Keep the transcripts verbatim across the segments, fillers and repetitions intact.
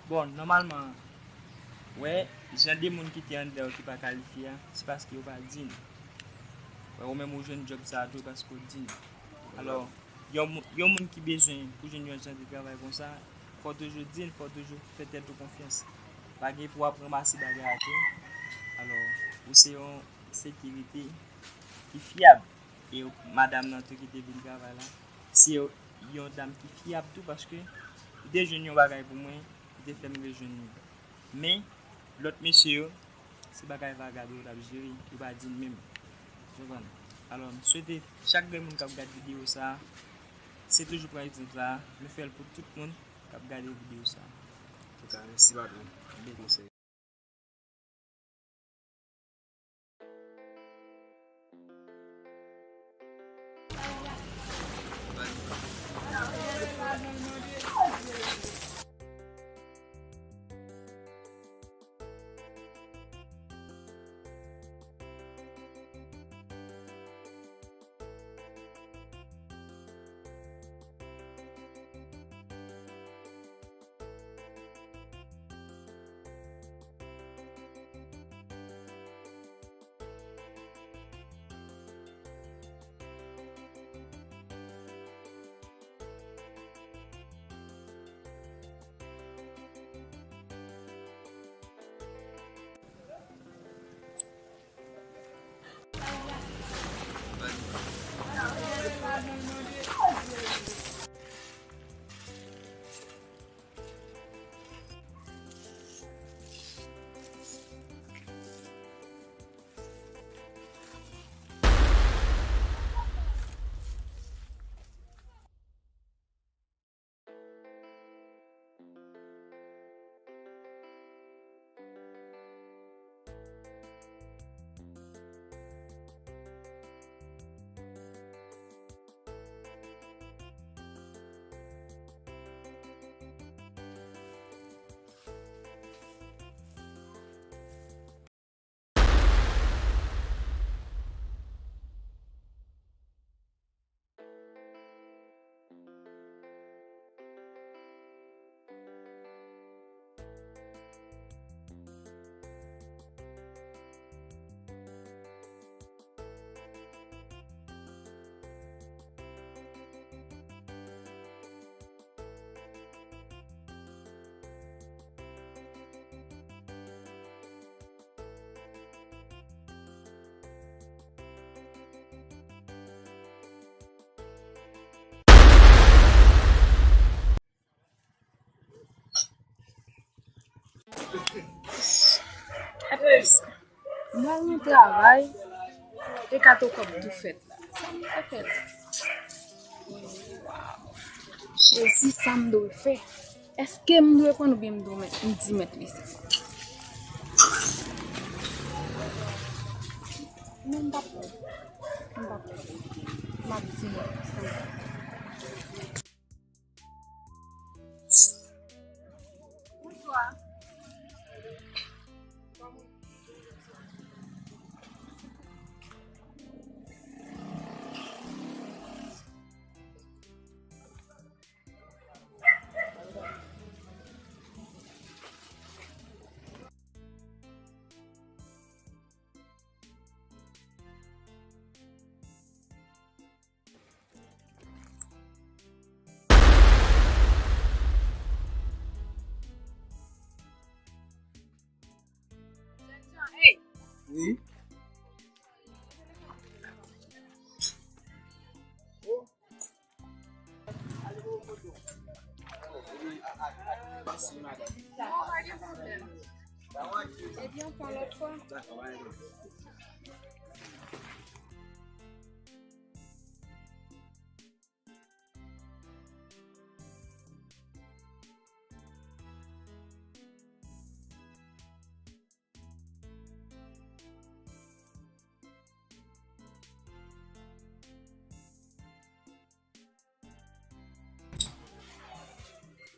Bon, nòmalman, wè, jan de moun ki te anndan yo ki pa kalifye a, se paske yo pa dign. Wè, ou menm ou jwenn djòb sa a tou paske w dign. Alò, yon, mou- yon moun ki bezwen pou jwenn yon jan de travay konsa, fò w toujou dign, fò w toujou fè tèt ou konfyans. Pa gen pou w ap ranmase bagay a tou. Alò, ou se yon sekirite ki fyab. E madanm nan tou ki te vin travay la, se yon dam ki fyab tou, paske li te jwenn yon bagay pou mwen, li te fè m rejwenn li. Men, lòt mesye yo, se bagay vagabon yo t ap jere, yo pa dign menm. Ou konprann? Alò, m swete chak grenn moun k ap gade videyo sa a, se toujou pran egzanp sa a, nou fè l pou tout moun k ap gade videyo sa a. Antouka, mèsi patwon, bèl konsèy. Apre sa, m al nan travay, e kato kòb tou fèt la. Sa m fè fèt? Waw. Jezi, sa m dwe fè? Èske m dwe pran l oubyen m dwe mèt, m di mèt li sa? Non, m p ap pran. M p ap pran. M ap di mèt li sa. Bonswa. Wi. Ebyen, on pran lòt fwa.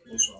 Bonswa.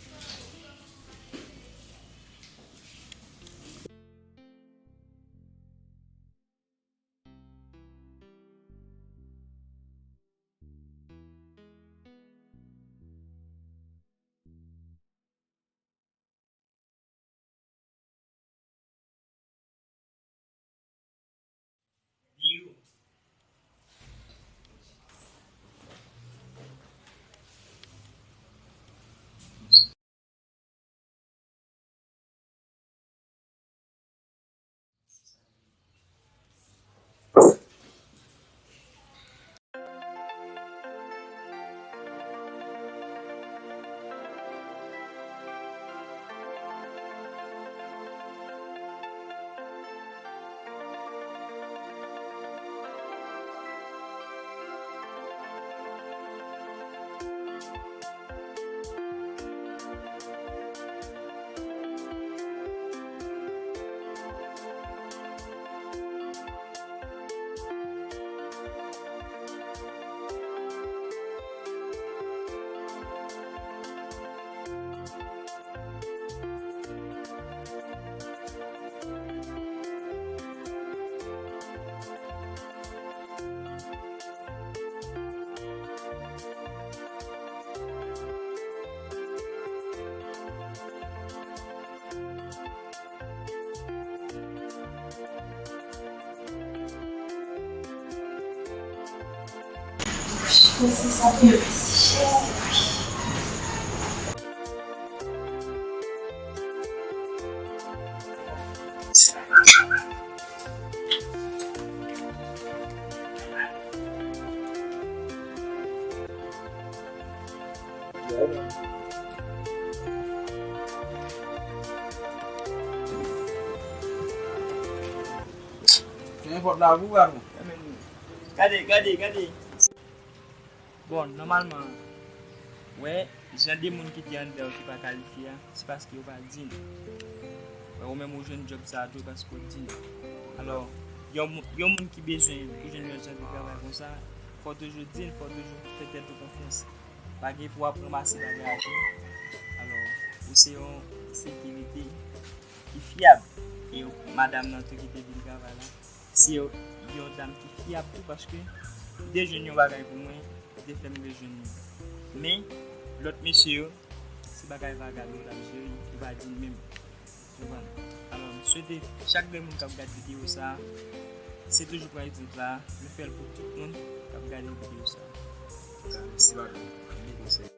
Fè nenpòt la pou gad mwen. Gade, gade, gade. Bon, nòmalman, wè, jan de moun ki te anndan yo ki pa kalifye a, se paske yo pa dign. Wè, ou menm ou jwenn djòb sa a tou paske ou dign. Alò, yon, mou- yon moun ki bezwen pou jwenn yon jan de travay konsa, fò w toujou dign, fò w toujou fè tèt ou konfyans. Pa gen pou w ap ranmase bagay a tou. Alò, ou se yon sekirite ki fyab. E madanm nan tou ki te vin travay la, se yon dam ki fyab tou, paske li te jwenn yon bagay pou mwen, li te fè m rejwenn li. Men, lòt mesye yo, se bagay vaga yo t ap jere, yo pa di l menm. Ou konprann? Alò, m swete chak grenn moun k ap gade videyo sa a, se toujou pran egzanp la, nou fè l pou tout moun k ap gade videyo sa a. Mèsi, patwon. Byen konsèy.